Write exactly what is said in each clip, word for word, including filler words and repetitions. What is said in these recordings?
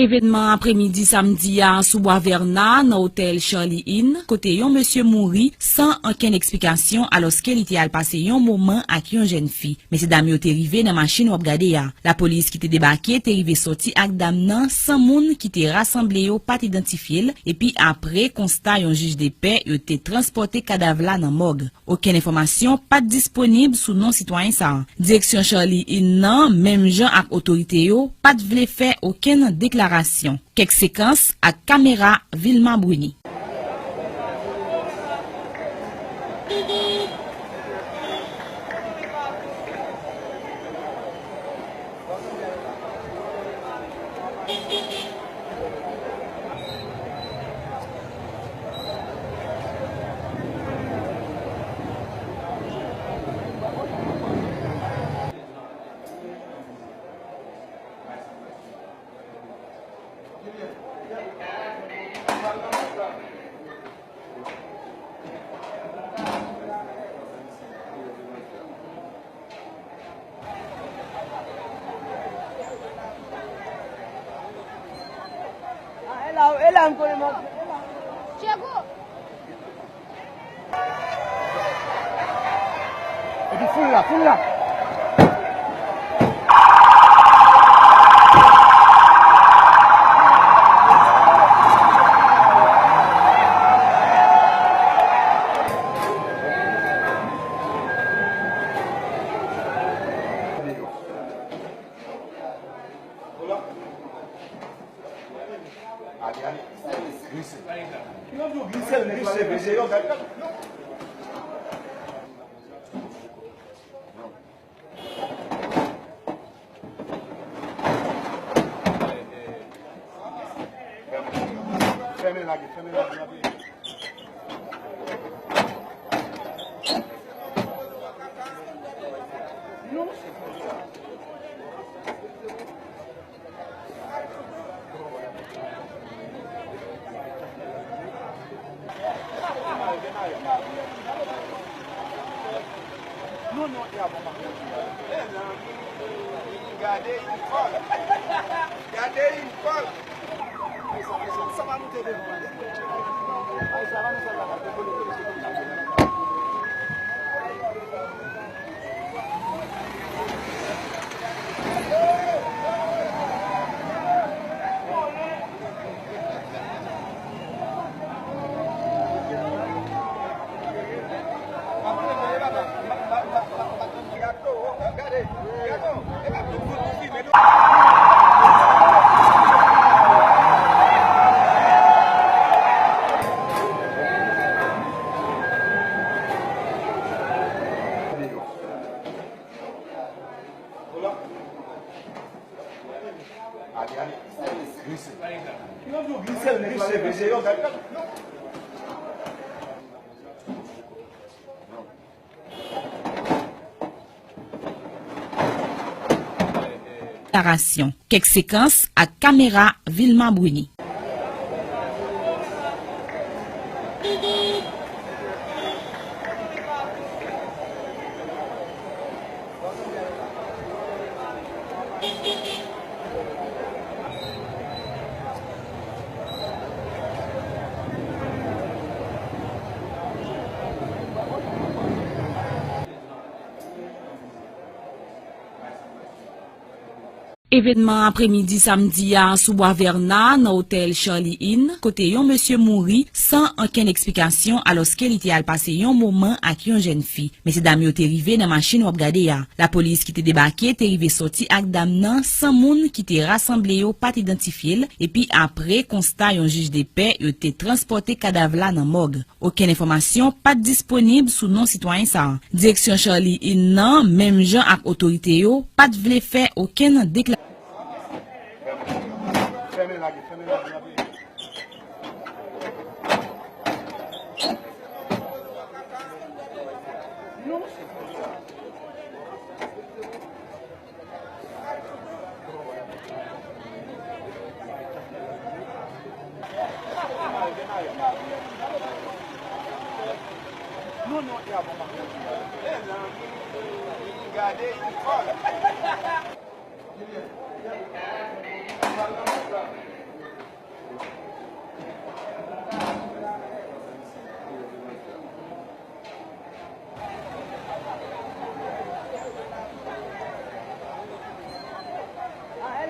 Evènman apremidi samdi a sou Bwa Vèna, nan otèl Charlie Inn, kote yon mesye mouri san ankenn eksplikasyon alòske li te al pase yon moman ak yon jèn fi. Mesyedam yo te rive nan machin w ap gade a. Lapolis ki te debake te rive sòti ak dam nan san moun ki te rasanble yo pa t idantifye l, epi apre konsta yon jij de pè, yo te transpòte kadav la nan mòg. Okenn enfòmasyon pa t disponib sou non sitwayen sa a. Direksyon Charlie Inn nan, menm jan ak otorite yo, pa t vle fè okenn deklarasyon. Kèk sekans ak kamera Vilma Bruni. Epi foul la, foul la. Fèmen lage, fèmen lage, lage. Gade yon kòl. Gade yon kòl. Deklarasyon. Kèk sekans ak kamera Vilma Bruni. Evènman apremidi samdi a sou Bwa Vèna, nan otèl Charlie Inn, kote yon mesye mouri san ankenn eksplikasyon alòske li te al pase yon moman ak yon jèn fi. Mesyedam yo te rive nan machin w ap gade a. Lapolis ki te debake te rive sòti ak dam nan san moun ki te rasanble yo pa t idantifye l, epi apre konsta yon jij de pè, yo te transpòte kadav la nan mòg. Okenn enfòmasyon pa t disponib sou non sitwayen sa a. Direksyon Charlie Inn nan, menm jan ak otorite yo, pa t vle fè okenn dekla- Gade yon kòl.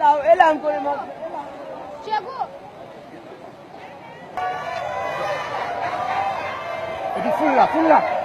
E la m konnen m ap. Tchego! Epi foul la, foul la.